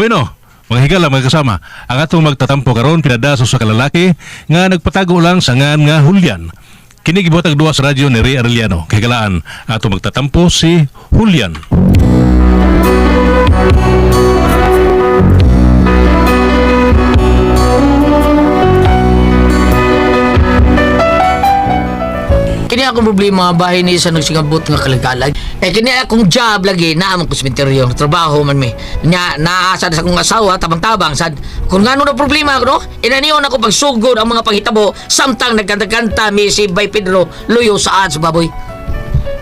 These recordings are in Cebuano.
Bueno, mga higala, mga kasama, ang atong magtatampo karon pinada sa usa ka lalaki nga nagpatago lang sa ngan nga Julian. Kini gibuhatag duwa sa radyo ni Ray Arellano. Kahigalaan, atong magtatampo si Julian. Kini akong problema bahin ni sa nagsingabot nga kalagalag. Eh kini akong job lagi naa man ko sementeryo, trabaho man mi. Nya naa sad sa akong asawa tabang-tabang sad. Kung ngano na problema ako no, inaniyon ako pagsugod ang mga panghitabo samtang nagkanta-kanta mi si Bay Pedro luyo sa sa baboy.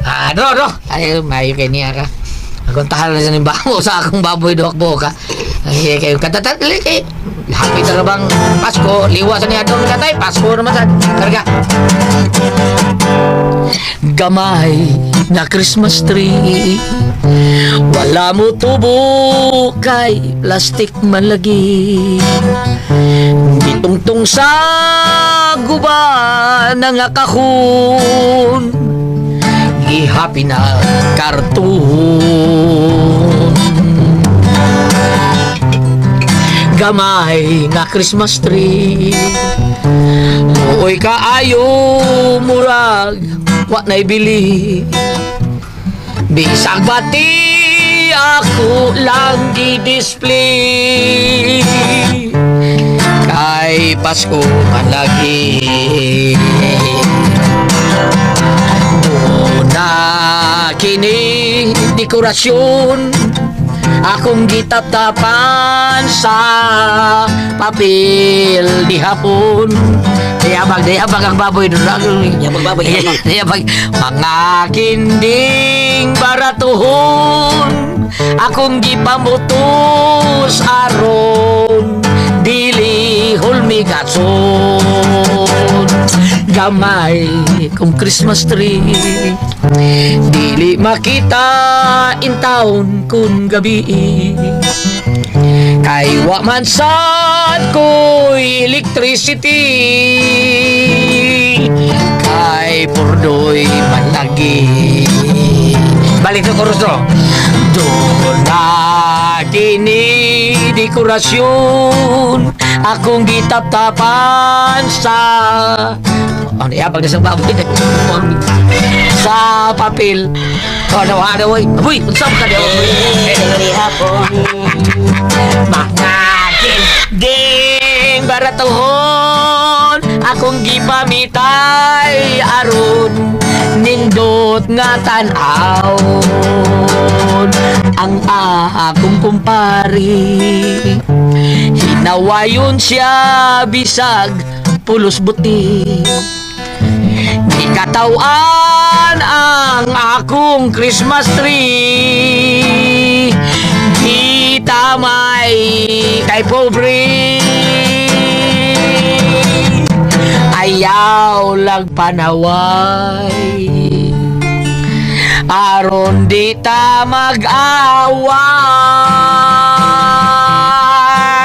Ah, do do. Ay mayo kay niya ka. Akong tahal na sa bamo sa akong baboy do akbo ka. Ay kayo kanta kay happy na bang Pasko, liwa sa niya doon katay, Pasko naman sad. Karga. Gamay na Christmas tree, wala mo tubo kay plastic man lagi. Gitungtong sa guba ng kahon, gihapi na karton. Gamay nga Christmas tree, Uy kaayo murag wa na'y bili. Bisag bati ako lang gi-display kay Pasko man lagi. Una kini dekorasyon akong gitaptapan sa papel di hapon. Diyabag ang baboy doon. Yabag baboy, yabag. Diyabag. Mga kinding baratuhon akong gipamutos aron dili hulmigason. Gamay kong Christmas tree, dili makita in town kun gabi, kay wa man sad ko'y electricity, kay purdoy man lagi. Balik sa chorus no. Doon na kini dekorasyon akong gitaptapan sa ano yabag na sa baboy sa papel. Ano ano oy. Aboy, unsa ka di oy? Mga kinding baratuhon akong gipamitay aron nindot nga tan-awon. Ang akong kumpare, hinawayon siya bisag pulos buti. Di katawan ang akong Christmas tree, di tamay kay pobre. Ayaw lang panaway aron di ta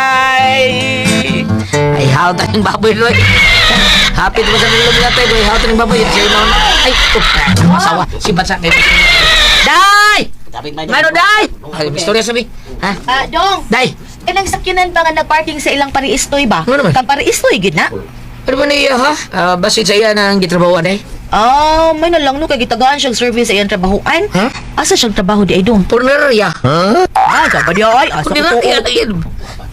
mag-away. Ay, how tayong baboy, Loy. Hapit mo sa nilong natin, Loy. How tayong baboy. Sa'yo na. Ay, oh, asawa. Si Batsa. Day! Mano, day! Ay, istorya sabi. Ha? Ah, dong. Day! Kanang sakyanan pa nga nagparking sa ilang pariistoy ba? Ano naman? Kang pariistoy gid na. Ano ba niya, ha? Ah, basit sa iya na ang gitrabahoan, eh. Ah, may na lang no kay gitagaan siyang service sa iyang trabahoan. Ha? Asa siyang trabaho di ay dong? Purneria. Ah, sa ba di ay? Asa Purneria. ko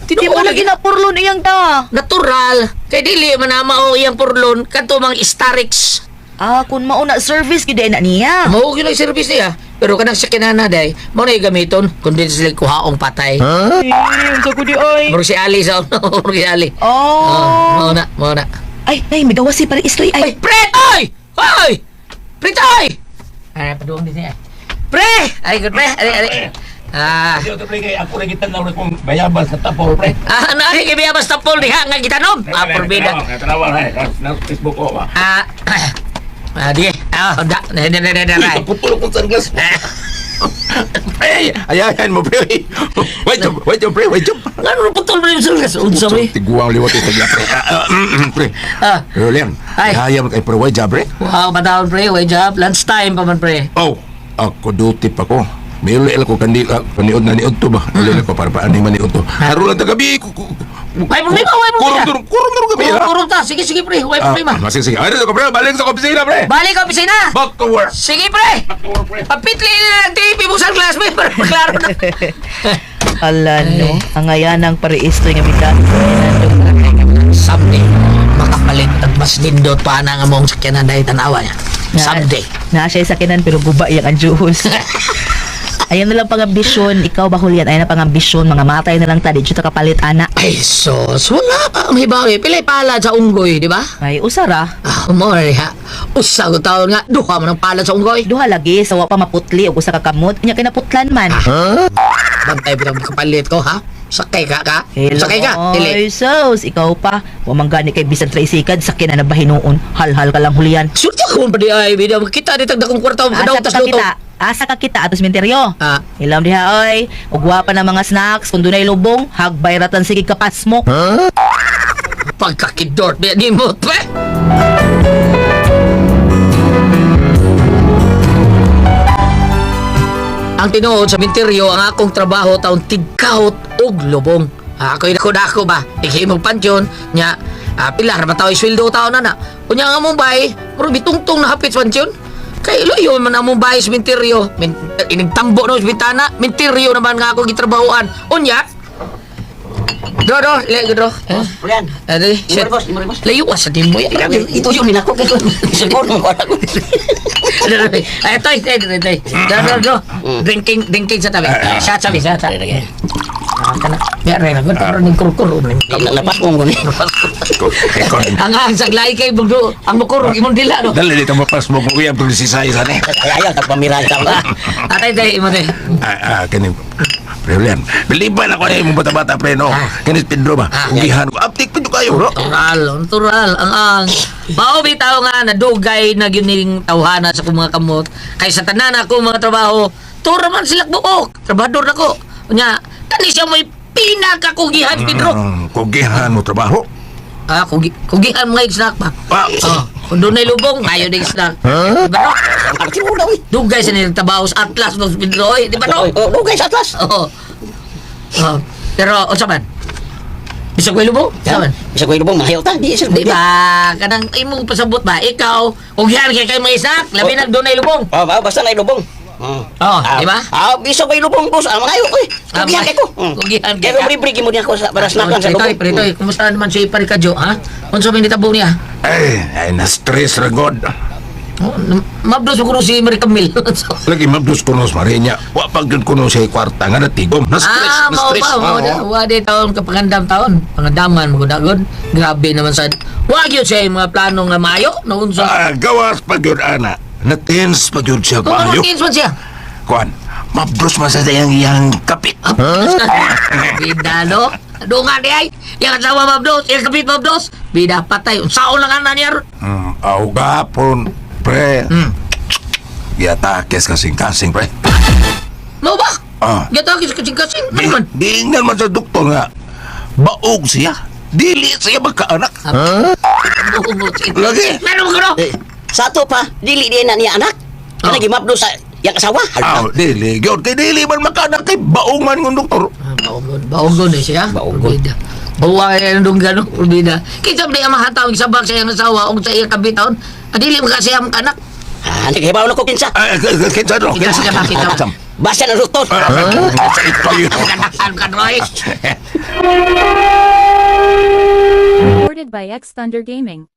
Di Tinuod mo lagi na purlon iyang ta. Natural. Kay dili man na mao iyang purlon kadto mang Starix. Ah, kun mao na service gid ay na niya. Mao gyud ang service niya. Pero kanang sa kinana day, mao na gamiton kundi sila kuhaong patay. Eh, unsa ko di ay? Murag si Ali sa murag si Ali. Oh. Oh, mao na, mao na. Ay, ay, may gawas si pariistoy Ay, ay. pre! Ay! Ay! Pre, ay! Ay, paduong din siya. Pre! Ay, good pre. Ay, ay. Ah, Ako pre kay ako ra gitan na kong bayabas sa tapol pre. ah, na kay bayabas tapol diha nga gitanom. Ah, porbida. Tanawa ha, na Facebook ko ba. Ah, ah, di. Ah, da, na, na, na, na, na. Putol kong sunglass. Pre, ayayan mo pre. Wait jump, wait jump pre, wait jump. Ngano putol mo yung sunglass? Unsa pre? Tiguang liwat ito pre. Pre. Ah. Rolen. Ay. Ayaw mo kay pre, wait jump pre. Wow, patawon pre, way job. Lunch time pa man pre. Oh, ako duty pa ko. May uli ko kandi paniod na niod to ba? Uli ko para paani maniod to. Karon lang ta gabi. Way problema, way problema. Kurong kurong kurong gabi ha. Kurong ta. Sige, sige, pre. Way problema. Sige, sige. Ay, dito ko pre, balik sa opisina pre. Balik ka, opisina. Back to work. Sige, pre. Papitli na lang TV mo sa classmate para maklaro na. Ala no, ang ayanang pariisto nga bita. Someday, makapalit at mas nindot pa na ang among sakyanan dahil tanawa niya. Someday. Na siya sakinan pero guba iyang ang juhos. Ayan na lang pangambisyon, ikaw ba Julian? Ayan na pangambisyon, mga matay na lang ta, di ta kapalit ana. Ay, sos, wala pa ang hibawi. Pilay palad sa unggoy, di ba? Ay, usara. Ah, mo ha. Usa ko taon nga, duha mo ng palad sa unggoy. Duha lagi, sa wa pa maputli o usa ka kamot. Nya kinaputlan man. Bantay bitang kapalit ko, ha? Sakay ka ka? Hello, Sakay ka? Dili. Oy, sos, ikaw pa. Wa man gani kay bisan tricycle, sakinan na ba hinuon? Halhal ka lang Julian. Surti ko pa di ay, bida kita di tagda kong kwarta, Asa kadaw pa tas ka luto. kita? Asa ka kita atos menteryo? Ah. Ilam diha oy. Ugwa pa na mga snacks kung dunay lubong, hagbay ratan sige kapasmo. Pagkakidort di ni mo, pre. Ang tinuod sa minteryo ang akong trabaho taon tigkahot og lubong. Ako'y dako-dako ba? Ighimog pansyon, nya pila ra ba tao'y sweldo taon na na. Unya nga mong bay, murag bitungtong na hapit sa pansyon. Kay luyo man ang mong bahay sa minteryo. Inigtambo no sa bintana, minteryo naman nga ako gitrabahoan. Unya, Dro, dro, le, dro. Eh? Julian. Ade, shit. Boss, imori, boss. Layo ka sa timo ya. Ito yun, nako kay Siguro ko ako. Ay, toy, toy, toy, toy. Dro, dro, dro. Drinking, drinking sa tabi. Shot sabi, shot sabi. Ah, kana. Ya, re, good. Pero ning kurkur. Lapas mo ko ni. Ikaw. Ang ang saglay kay bugdo, ang mukurog imong dila no. Dali dito mapas mo kung uyab si Sai sa ni. Ay ayaw tag pamira ka. Atay tay imo tay. Kani Pre Julian, biliban ako na imong bata-bata pre no. Kani si Pedro ba? Ugihan ko. Aptik Pedro kayo bro. Natural, natural, ang ang. Mao bitaw nga nadugay na gyud ning tawhana sa akong mga kamot. Kay sa tanan ako mga trabaho, tura man sila buok. Trabador nako. Unya, kani siya may pinakakugihan Pedro. Kugihan mo trabaho. Kugihan mga snack pa. Ah. Oh, kung doon lubong, ayaw na snack. Huh? Di ba no? Ang siguro daw. Dugay sa nilang trabaho sa Atlas ng Pedro, oy, di ba no? Oh, dugay sa Atlas. Oo. Oh. Pero, unsa man? Bisag way lubong? Unsa man? Bisa ko ilubong mahayaw ta. Di sir. Di ba? Kanang imong pasabot ba? Ikaw, ugyan kay kay mga isak, labi na doon ay lubong. Oh, basta na ilubong. Oh, di ba? Bisa ko ilubong boss. Ah, mangayo ko. Kugihan kay ko. Kugihan kay Kay ka. ko libre mo niya ako sa para snack lang sa Pretoy, lubong. Pretoy, kumusta naman si Parikadjo, ha? Unsa may nitabo niya? Ay, na-stress ra god. Oh, mabdos ko si Marie Camille. Lagi mabdos ko nos Marinya. Wa pag gyud kuno sa kwarta nga natigom. Na-stress, ah, mao na-stress. ba, mao Oo. na. Wa di taon kapangandam taon. Pangandaman mo gud. Grabe naman sa Wa gyud siya yung mga plano nga maayo na unsa. Gawas pag gyud ana. Na-tense pag gyud siya Kung ano kaayo. teens man siya. Kuan, mabdos man sa iyang iyang kapit. Bida no. Dungan di ay. Yang asawa mabdos, yang kapit mabdos. Bida patay. Unsaon lang ana niya ron. Aw gapon, pre. Giatakes kasing-kasing, pre. Mao ba? Ah. Giatake sa kasing-kasing. Ano man? Diingnan man sa doktor nga. Baog siya. Dili siya magkaanak. Lagi. Meron ko no? Eh, Sa ato pa, dili di na niya anak. Oh. Kana gimabdo sa yang asawa. Aw, dili. Gyud kay dili man magkaanak kay baog man ng doktor. Baogon, baogon eh siya. Baogon. Bida. Bawa ay nung gano'n, bida. Kinsa ba ang mahataw ang sabak sa iyang asawa o sa iyang kabitaon? Adili mo kasi ang anak. Ah, naghibaw na ko kinsa. Ay, kinsa do? Kinsa ka ba, kinsa? Basta ng doktor. Sa ito yun. Kanakan ka, Roy. Recorded by X Thunder Gaming.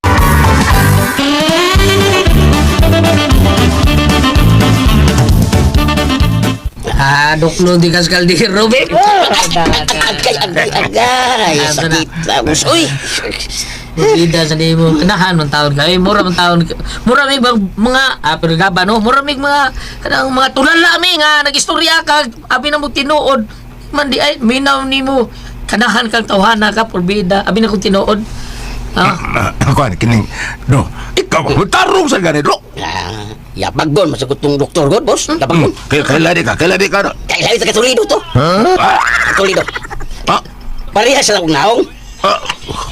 Duklo di kas kaldero, be. Agay, agay, agay. Ah, Sakit. Tapos, uy. Bida sa nimo. Kanahan man taon ka. Eh, mura man taon. Mura may bang mga pero gaba no. Mura may mga kanang mga tulala mi nga nagistorya ka abi na mo tinuod. Man di ay minaw nimo. Kanahan kang tawhana ka porbida. Abi na kong tinuod. Ah, Kuan, kining, no. Ikaw, tarong sa ganito. Ah, yapag gon, masagot tong doktor god, boss. Yapag gon. Kaya kaila di ka, kaila di ka. No? Kay lawi sa Toledo to. Ah, Toledo. ah, Pareha sila kong naong. ah,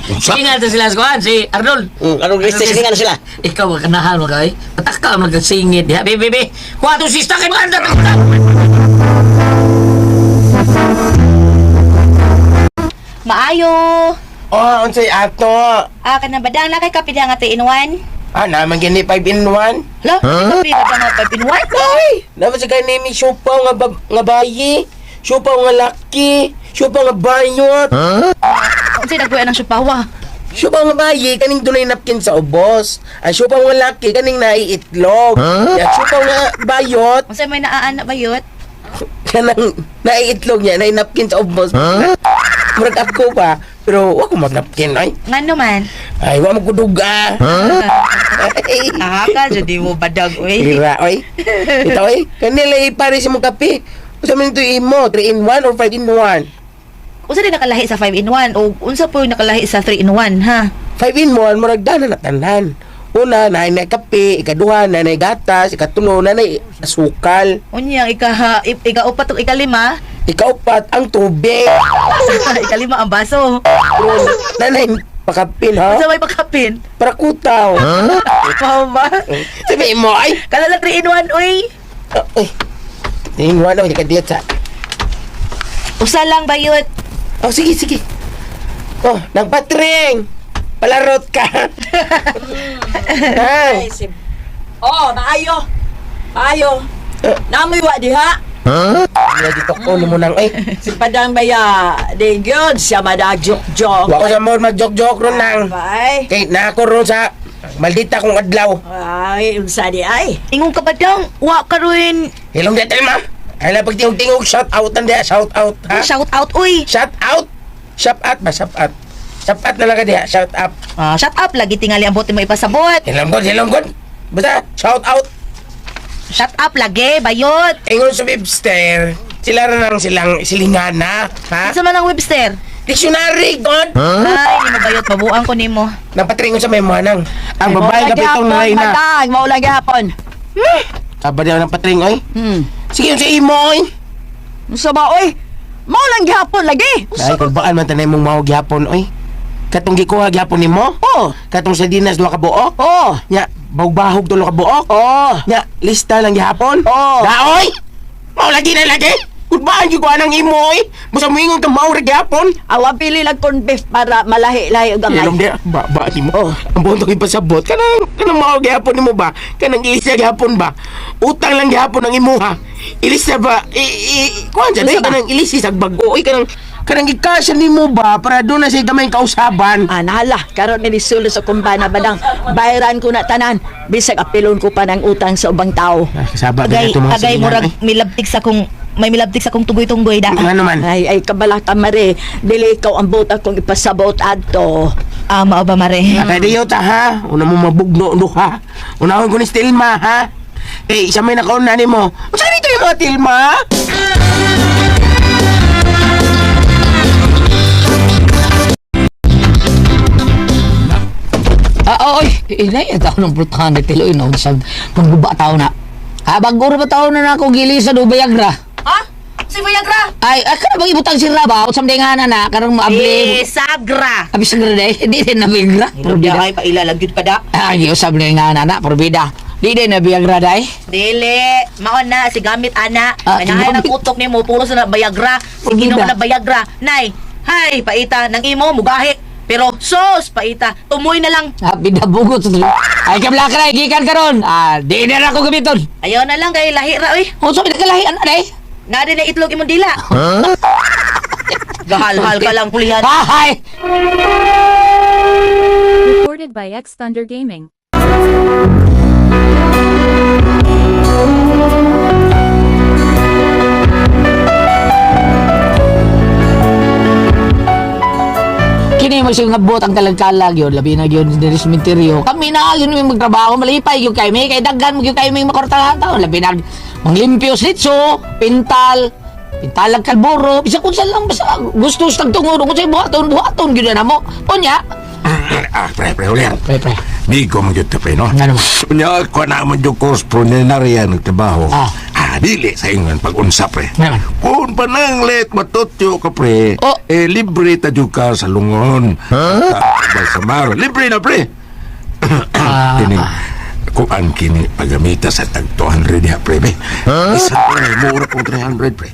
unsa? Sige nga sila sa kuan si Arnold. Anong griste sila na sila? Ikaw ang kanahan mo kay. Pataka mo singit. Ya, be be be. Kuha tong sista kay maganda. Maayo. Oh, unsay ato? Ah, kanang badang na kay kape diha nga 3 in 1. Ah, naman gini 5 in 1. Hala, kape ba nga 5 in 1? Ay, naman sa gani mi siopaw nga nga bayi, siopaw nga laki, siopaw nga bayot. Unsay nagbuya ng supawa? Siopaw nga bayi kaning dunay napkin sa ubos. Ang siopaw nga laki kaning naiitlog. Huh? Siopaw nga bayot Unsay may naaana bayot? kanang naiitlog niya, naay napkin sa ubos. Huh? Murag ako pa, pero wa ko magnapkin ay. Ngano man? Ay, wa mo kuduga. Ay. Nakaka jud di mo badag oy. Lira, oy. Ito, oy. Kanila ipare sa mong kape. Unsa man ito imo? 3 in 1 or 5 in 1? Unsa din nakalahi sa 5 in 1 o unsa po yung nakalahi sa 3 in 1 ha? 5 in 1, murag dana na tanan. Una, naay na kape. Ikaduha, naay gatas. Ikatulo, naay asukal. Unya ika ikaupat ug ikalima, Ikaupat, ang tubig. ikalima ang baso. Pero, nanay pakapin, ha? Unsa may pakapin? Para kutaw. Mao ba? Sabi mo, ay! Kalala 3 in 1 oy. Oh, ay. 3 in 1, oh, kadiyot sa. Usa lang bayot. Oh, sige, sige. Oh, nagpatring. Palarot ka. Ha? Oh, maayo. Maayo. Namoy wa diha. Hindi dito ko mo nang ay. Si Padang Baya, di gyud siya madagjok-jok. Wa ko sa more mag-joke-joke ron nang. Ay, Kay na ako ron sa maldita kong adlaw. ay, unsa di ay. Ingon ka badang, wa karon. Hilong di ma. Ay na pagtingog-tingog shout out ang diha, shout out ha. Shout out oy. Shout out. Shout out ba shout out. Shout out na lang ka diha, shout out. Ah, shut up lagi tingali ang bote mo ipasabot. Hilong god, hilong god. Basta shout out. Shut up lagi bayot. Ingon sa Webster, sila ra nang silang silingana, ha? Unsa man ang Webster? Dictionary god. Ay, di mo bayot mabuang ko nimo. Napatringon sa memo nang. Ang babae kapitong na ina. Padang, mao lang gihapon. Aba daw ng patring oy. Sige yun sa imo oy. Unsa ba oy? Mao lang gihapon lagi. Ay, kung baan man tanay mong mao gihapon oy. Katong gikuha gihapon nimo? Oh. Katong sa dinas duha ka buok? Oh. Nya, bahog-bahog tulo ka buok? Oh. Nya, lista lang gihapon? Oh. Daoy! Mao lagi na lagi! Kung baan gyud ko anang imo oy? Busa moingon ka mao ra gihapon. Awa pili lang corned beef para malahi-lahi og gamay. Ilong di ba ba nimo. Oh. Ang buntong ipasabot kanang kanang mao gihapon nimo ba? Kanang ilista gihapon ba? Utang lang gihapon ang imuha. Ilista ba? I, i kuan dyan, Unsa eh, ba? kanang ilisi sa bag-o oy kanang kanang gikasya nimo ba para doon na siya gamay kausaban. Ah, nahala, karon ni isulo sa kumbana badang. Bayaran ko na tanan. Bisag apilon ko pa ng utang sa ubang tao. Ah, kasaba Agay, agay murag milabtik sa kong may milabtik sa kong tugoy-tunggoy da. Ano man? Ay, ay, kabala ka, Mare. Dili ikaw ang buta kong ipasabot adto. Ah, mao ba mare? Kaya diyo ta ha. Una mo mabugno do ha. Unahon ko ni Tilma ha. Eh, isa may nakauna nimo. Unsa nito yung mga Tilma? Ah, oy, inay, tao ng brutahan ni Tiloy, no? Sa pagbuba tao na. Ah, bago ra ba tao na na ako gili sa Viagra? Ha? Si Viagra? Ay, ah, kana bang ibutang si Raba? O samday nga na na, karong maabli. Eh, Sagra. Abi sa grade, di din na Viagra. Probida. Ay, pailalag yun pa da. Ah, giusab na nga na na, probida. Di din na Viagra day. Dili, mao na si gamit ana. Ah, Kaya gamit. ang utok nimo puro sa na Viagra. Si Probida. Ginoo na Viagra. Nay, hay paita nang imo mugahi. Pero sos paita, tumoy na lang. Ah, bidabugot. Ay, kabla ka na, gikan karon. Ah, di na ako gamiton. Ayaw na lang kay lahi ra oy. Unsa may nakalahi ana day? Nga din na itlog imong dila. Gahal-hal ka lang pulihan. Hay! Recorded by X Thunder Gaming. Kini mo siyang ngabot ang kalag-kalag yun, labi na yun diri sa sementeryo. Kami na yun may magtrabaho, malipay yun kay may kay daghan mo yun kay may makortahan taon. Labi na manglimpyo sa litso, pintal, pintalag kalburo, bisa kung saan lang basta gusto sa tagtungod kung sa'yo buhaton, buhaton gyud na mo. Unya, Ah, pre, pre, Julian. pre pre. Di ko man gyud pre, no? Nga naman. Unya, ko na man yung course preliminary nagtrabaho. Ah. Ah, dili sa ingon pag-unsa, pre. Nga naman. Kung pananglit matutyo ka, pre, Oh. eh, libre ta jud ka sa lungon. Huh? Sa Libre na, pre. Ah. Kining, kuan kini paggamita sa tag 200 diha, pre. Be. Isa, pre, mura kong 300, pre.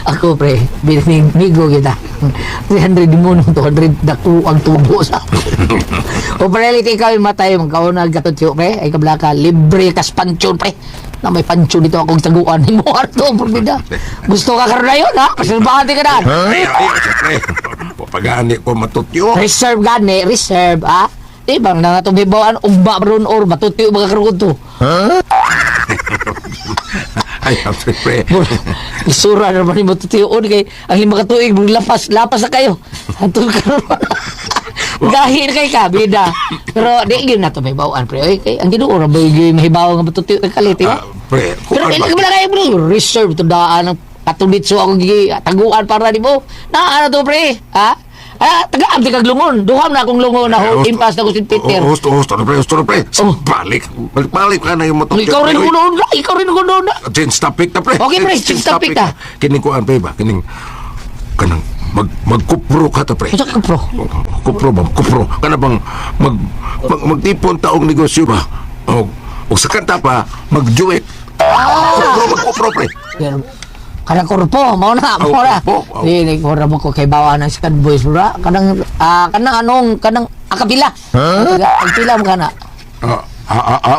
Ako pre, binigo kita. 300 mo nung 200 dako ang tubo sa ako. O pre, ikaw yung matay, magkauna gatutyo pre, ay kablaka, libre kas pansyon pre. Na may pansyon dito akong taguan ni mo ato, purbida. Gusto ka karon na yun, ha? Pasilbahan ka na. Ay, ay, pre. Pagani ko matutyo. Reserve gani, reserve, ha? Di ba na natong hibawaan, ugba ron or matutyo mga karon to. Ay, pre, pre. Isura na naman yung matutuyon kay ang 5 ka tuig lapas lapas na kayo. Antol karon. Dahil kay ka bida. Pero di gyud na to may bawaan pre. Oy, kay ang Ginoo ra ba gyud mahibaw nga matutuyo kay kalit, di ba? Ah, pre, Pero kuan kailan ba? ka ba kayo bro? Reserve to daan ang katulitso ako gi taguan para nimo. Naa na to pre. Ha? Ah, taga di kag lungon. Duham na akong lungon na ho, impas na ko si Peter. Oh, husto, husto na, pre, husto na, pre. Oh. Balik, balik, balik ka na yung matutyo. Ikaw rin pre. kuno na, ikaw rin kuno na. Change topic na, pre. Okay, pre, change topic ta. Kining kuan, pre, ba? Kining, kanang, magkupro ka ta, pre. Unsa ka pro? Kupro ba? Kupro. Kana bang magtipon taong negosyo ba? O, o sa kanta pa, mag-duet. Ah! Kupro, magkupro, pre. Pero kanang korpo, mao na, Oh, mao na. korpo, oh. Di ni ko ra mo ko kay bawa ng Scan Boys bro. Kanang kanang anong kanang akapila. Huh? Tagpila mo kana.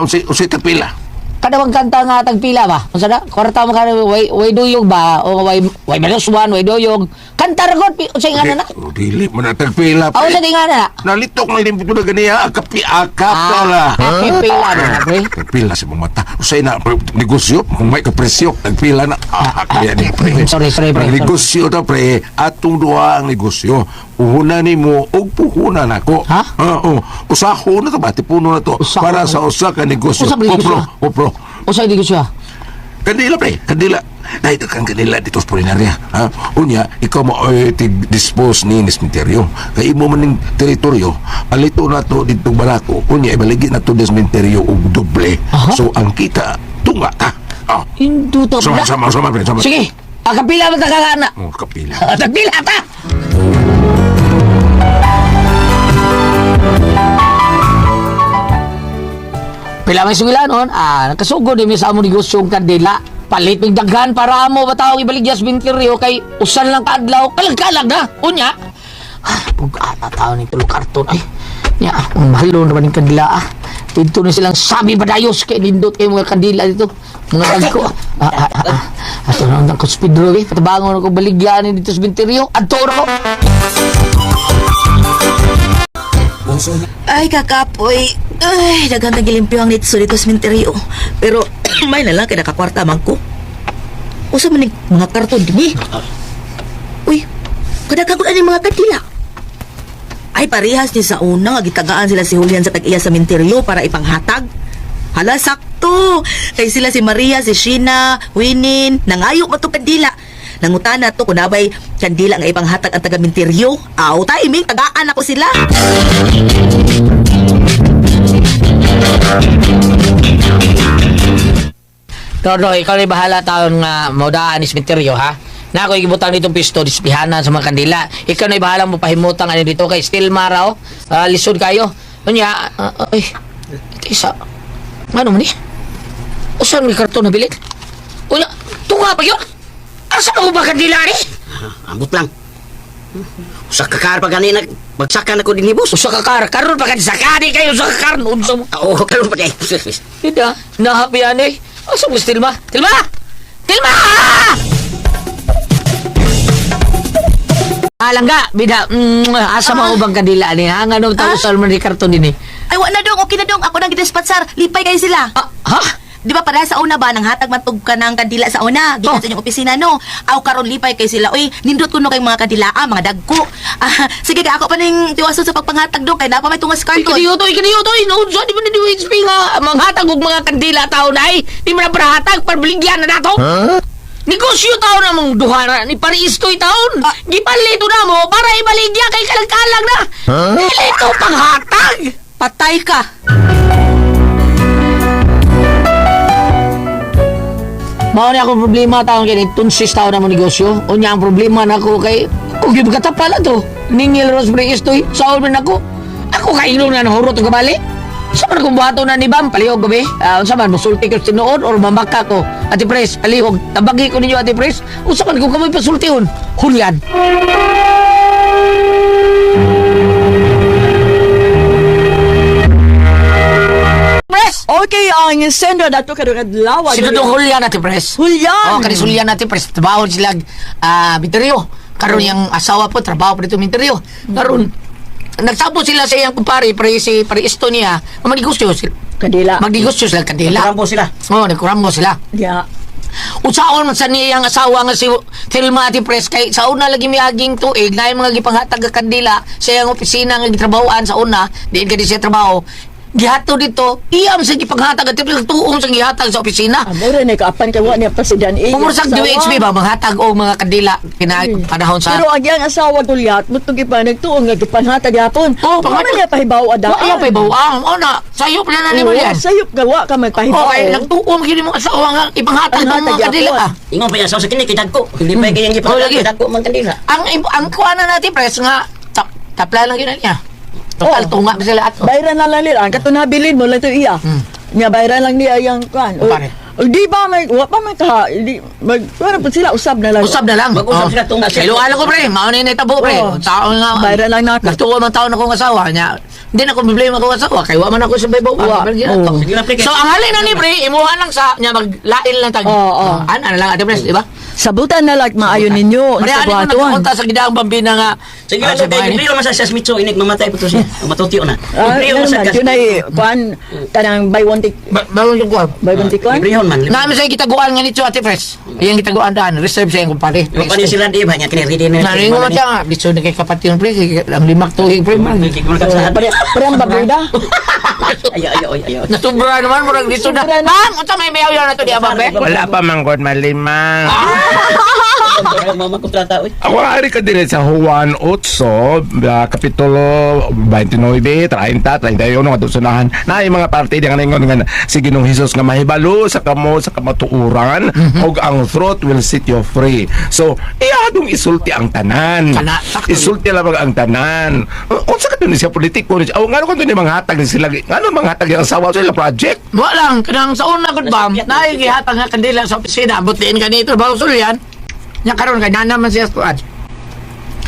Unsay tagpila? Kada bang kanta nga tagpila ba? Unsa na? Kwarta mo kana way duyog ba o way minus one, way duyog. Kanta ra gud, unsay nga na na? Oh, dili mo na tagpila, Ah, pre. unsa di nga na na? Nalitok na din po na ganiya, akapi, akapela. Ah, akapila na pre. Tagpila sa mong mata. Usay na, pre, negosyo, kung may kapresyo, tagpila na. Ah, kaya ni pre. Sorry, sorry, pre. Ang negosyo ta, pre, atong duha ang negosyo. Puhunan nimo og puhunan ako. Ha? Oo. Usaho na to ba? Tipuno na to. Usaho para na. sa usa ka negosyo. Usa ba negosyo? Kupro, kupro. Unsay di ko siya? Kandila, pre, kandila. Dahil kang kandila dito sa Polinaria. Ha? Unya, ikaw mo ay tig-dispose ni Nesmenterio. Kay imo man ning teritoryo, palito na to dito barako. Unya, ibaligi na to Nesmenterio og doble. Aha. So, ang kita, tunga ka. Ah. Induto Sama, sama, sama, pre, sama. Sige, akapila ba ta kana? Oh, kapila. Tagpila ta. Pila may sugilanon, nakasugod din mi sa among negosyong kandila. Palit mig daghan para amo ba tawag ibaligya sa bintiryo kay usan lang kaadlaw, kalag-kalag na. Unya. Pug-ata tao ni tulo karton ay. Nya, ang mahalo na ba ning kandila ah. Dito na silang sabi badayos kay nindot kay mga kandila dito. Mga dagko. Ato na ang ko Pedro eh. Patabangon ako baligyan ni dito sa bintiryo. Adto ra ko. Ay, kakapoy. Ay, daghan na gilimpyo ang nitso dito sa menteryo. Pero, may na lang kay nakakwarta man ko. Usa man ning mga karton dinhi. Uy, kadaghan ko ani mga kandila. Ay, parehas ni sa una nga gitagaan sila si Julian sa tag-iya sa menteryo para ipanghatag. Hala, sakto. Kay sila si Maria, si Sheena, Winin, nangayo man to kandila. Nangutana to kunabay kandila nga ipanghatag ang taga menteryo. Aw, timing, tagaan ako sila. Tordo, ikaw na bahala taon nga maudaan ni Smenterio, ha? Na ako igibutang ditong pisto, displihanan sa mga kandila. Ikaw na bahala mo pahimutang ani dito kay still maraw. Lisod kayo. Unya, ay, isa. Ano man ni? Usan may karton na bilit? Unya, tunga pa yun? Asa mo ba kandila ni? Ambot lang. Usa ka kar pa ganina, bagsakan ako din ni boss. Usa ka kar, karon pa sakani kayo usa ka kar. Unsa mo? Oo, karon pa day. Ida, nahapi ani. Asa mo si Tilma? Tilma! Tilma! Alangga, bida, asa mo bang kandila ni? Ha, ngano ta usal man ni karton dinhi? Ay, wa na dong, okay na dong. Ako nang gidispatsar. Lipay kayo sila. Ah, ha? Di ba para sa una ba nang hatag matug ka ng kandila sa una gikan Oh. sa inyong opisina no. Aw karon lipay kay sila. Uy, nindot kuno kay mga kandila ah, mga dagko. Ah, sige ka ako pa ning tiwason sa pagpanghatag do kay napa may tungas Uy, karton. kaniyo to, kaniyo to. No, unsa di man ni HP nga manghatag og mga kandila taon ay. Di man na prahatag parbaligyan na nato. Negosyo taon na mong duha na ni Paristoy taon. Gipalito na mo para ibaligya kay kalagkalag na. Dili to panghatag. Patay ka. Mao ni akong problema taon kay tunsis taon na mo negosyo. Unya ang problema nako kay kung gyud katapala to. Ningil ros pre istoy saon man ako. Ako kay ilong na nahurot og kabali. Sa man kung buhaton na ni Bam, palihog gabi. Unsa man, musulti ko sa tinuod or mamaka ko. Ate Pres, palihog. Tabagi ko ninyo, Ate Pres. Unsa man kung kamoy pasultihon. Julian. Pres! Okay, ang sender dato kadong adlaw. Si Dudong Julian, Ate Pres. Julian! Oh, kani Julian, Ate Pres. Trabaho sila minteryo. Karon yung asawa po, trabaho pa dito minteryo. Karon nagsapo sila sa iyang kumpare, pre si pre isto niya, magnegosyo sila. Kandila. Magnegosyo sila kandila. Nagkurambo sila. Oo, nagkurambo sila. Yeah. Usaon man sa niyang asawa nga si Tilma, Ate Pres, kay sa una lagi miaging tuig na mga gipanghatag nga kandila sa iyang opisina nga gitrabahoan sa una, diin ka di siya trabaho. Gihatod dito, iyam sa gipanghatag, Ate Pres, tuong sa gihatag sa opisina. Amore ni kaapan kay wa niya president eh. Pumursag DHB ba manghatag og mga kandila pina panahon sa Pero ang iyang asawa Gulyat, mutong gipa nagtuong nga gipanhatag yapon. Oh, Wa man niya pahibaw ada. Wa iya pahibaw. Oh na, sayop na na nimo yan. Sayop gawa ka magpahibaw. Okay, nagtuong gyud mo asawa nga ipanghatag tong mga Panghatag kandila. yapon. Ah. Ingon pa yan, sa kini kay dagko. Hindi pa kay yung Oh, lagi. gipanghatag dagko man kandila. Ang kuha na natin press nga tapla lang yun na niya. Total tunga ba sila ato. Bayran na lang nila. Ang katunabilin mo lang ito iya. Nya bayran lang niya yang kuan. Oh, pare. O, di ba may wa pa man ka di mag kuan po sila usab na lang. Usab na lang. Mag-usab sila, tunga sila. Ilo ko pre, mao na yung naitabo pre. Oo. Tao nga. Bayran lang nako. Nagtuwa man taon akong asawa niya. Hindi na ako problema akong asawa kay wa man ako sa baybaw. Wa. Oo. Sige lang, pre, So ang halin na ni pre, imuha lang sa niya maglain lang tag. Oo, oo. An ano lang ate pre, di ba? Sabutan na lang maayo ninyo Pre, sa ano ko buhatuan. nagkakunta sa gidaang bambina nga. Sige Ah, lang, sa kay bahay ni- libre man sa siya Mitso inig mamatay po to siya. Matutio na. Ah, Libre man ano sa man, yun ay kuan kanang buy one take Bawal yung kuha. buy one take one. Librehon man. Namin sa gitaguan nga nito Ate Pres. Iyang gitaguan daan, reserve sa iyang kumpare. Yung pa niya sila di ba niya kini ready na. Naringo man siya nga, biso na kay kapat yun pre, ang limak tuig pre man. Pare pare ang baboy da. Ayo ayo ayo ayo. Nasubra naman, murag dito na. Sobra na. Ma'am, unsa may mayaw na to di abang be? Wala pa man god malima. Mama kontrata oy. Ako ari ka din sa Juan 8, kapitulo 29, 30, 31 nga sunahan. Na yung mga parte di nga ningon nga si Ginoong Hesus nga mahibalo sa kamo sa kamatuoran ug ang truth will set you free. So, iyadong isulti ang tanan. Kana, sakto. Isulti lamang ang tanan. Unsa ka dun siya politiko ni siya? Oh, ngano kun ni manghatag ni sila? Ngano manghatag ang asawa sa ila project? Wa lang, kanang sa una gud bam, naay gihatag nga kandila sa opisina, ambot diin kanito, bawo sulyan. Nya karon kay nana man siya kuan.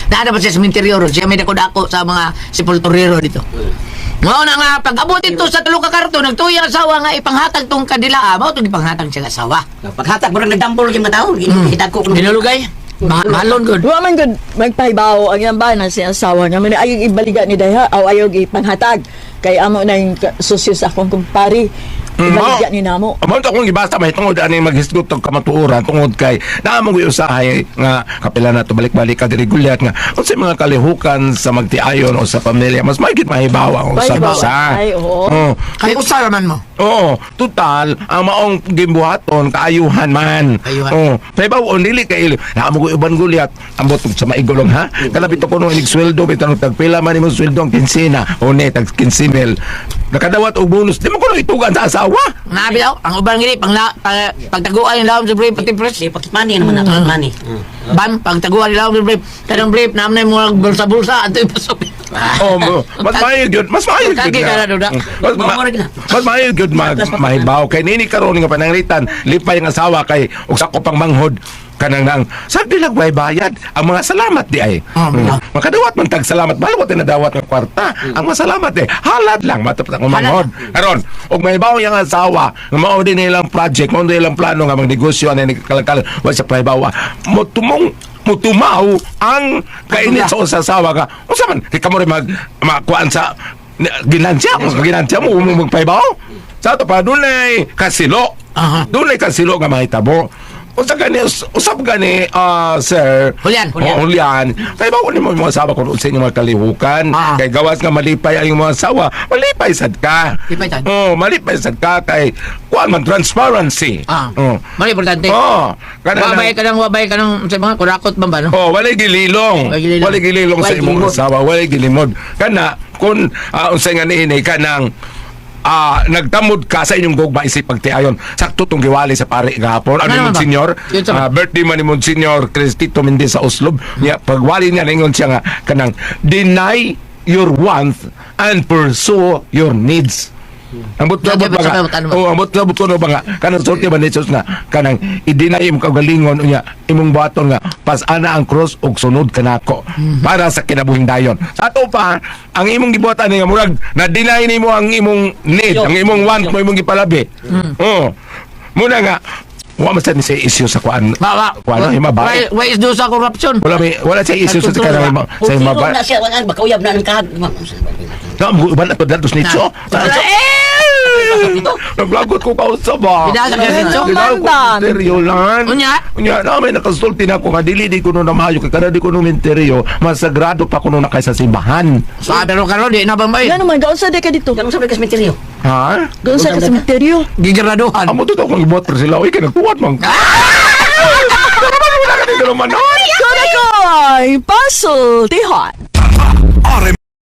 Naa man siya sa interior, siya may dako-dako sa mga sepulturero dito. Mao na nga pag abot dito sa tulo ka karton, nagtuya ang asawa nga ipanghatag tong kandila, mao tong ipanghatag siya asawa. Paghatag mo nagdambol gyud mga tao, gitagko ko. Ginulugay. Mahalon gud. Wa man gud magpahibaw ang iyang bana si asawa nga man ayaw ibaliga ni dayha aw ayaw ipanghatag kay amo na yung susyo sa akong kumpare. Ibaliga ni namo. Amo to akong gibasa may tungod ani maghisgot og kamatuoran tungod kay naa mo usahay nga kapila na to balik-balik ka diri gulyat nga unsay mga kalihukan sa magtiayon o sa pamilya mas mahigit mahibaw ang usab Mahibaw. usa. Ay, oo. Oo. Kay usa raman mo. Oo, total ang maong gimbuhaton kaayuhan man. Kaayuhan. Oo. Pahibaw dili kay naa mo uban gulyat ambot sa maigulong ha. Kalapit ko nung inig sweldo bitan og tagpila man imong sweldo ang kinsena o ne tag 15,000. Nakadawat og bonus di mo kuno itugan sa asawa. Nabi daw, ang uban gini pang pagtaguan yung lawom sa brief pati press. Di pocket money naman na, pocket money. Bam, pagtaguan yung lawom sa brief. Tanong brief, naam na yung mga bulsa-bulsa, ato yung pasok. Oh, mas maayo gyud, mas maayo gyud. Kagi ka na, Duda. Mas, mas maayo gyud mag mahibaw kay nini karon nga pananglitan, lipay ang asawa kay og sako pang manghod kanang nang sabi lang way bayad ang mga salamat di ay. Oh, Makadawat man tag salamat balo wa tinadawat nga kwarta ang masalamat eh halad lang matapos ang manghod karon og mahibaw yang asawa nga mao din nilang project mao din nilang plano nga magnegosyo ani kalakal wa siya pahibaw mo tumong mutumaw ang kainit sa usa asawa nga unsa man di kamo rin mag makuan sa ginansya mo ginansya mo mo magpahibaw sa ato pa dunay kasilo. Dunay kasilo nga mahitabo unsa gani usab gani sir. Julian, Julian. Oo, Julian kay ba ni mo mga asawa kung unsa inyong mga kalihukan kay gawas nga malipay ang imong mga asawa malipay sad ka. Lipay sad. Oh, malipay sad ka kay kuan man transparency. Oh. Mali importante. Oh, kana Wabay ka ng wabay ka ng sa mga kurakot man ba no? Oh, walay gililong. Walay gililong. Walay gililong sa Walay imong gilimod. asawa, walay gilimod. Kana kun unsay nga niini kanang nagtamod ka sa inyong gugma isip pagtiayon. Sakto tong giwali sa pare gahapon. Ano Ano ni ba? Monsignor? Yun sa- Birthday man ni Monsignor Cristito Mendez sa Oslob. Niya pagwali niya ningon siya nga kanang deny your wants and pursue your needs. Ang but-labot ba nga? Ano ba? Oh, ang but-labot ko no ba nga? Kanang sulti ba ni Jesus nga kanang i-deny imong kaugalingon unya imong buhaton nga pasana ang cross ug sunod kanako para sa kinabuhing dayon. Sa ato pa ang imong gibuhatan nga murag na-deny nimo ang imong need, ang imong want mo imong gipalabi. Oh. Muna nga wa man sad ni sa issue sa kuan. Ba, ba. Kuan himabay. Why is do sa corruption? Wala may wala sa issue sa kanang sa himabay. Na siya wala baka uyab na ng kahag. Na, uban ato datos nitso. Naglagot ko kausap ba? Pinasa ka nitso? Dinalo ko misteryo lan. Unya? Unya, na may nakasulti na ako nga dili di ko no namayo kay kada di ko no misteryo, mas sagrado pa kuno na kaysa simbahan. Sa pero karon di na ba may Nga naman, gaunsa di ka dito? Ganun sa ka sementeryo. Ha? Gaunsa ka sa cementerio? gigraduhan. Amo to kung ibuhat pero sila, uy, kay nagtuwat man. Pero man wala ka dito naman. Korakoy! Pasultihan!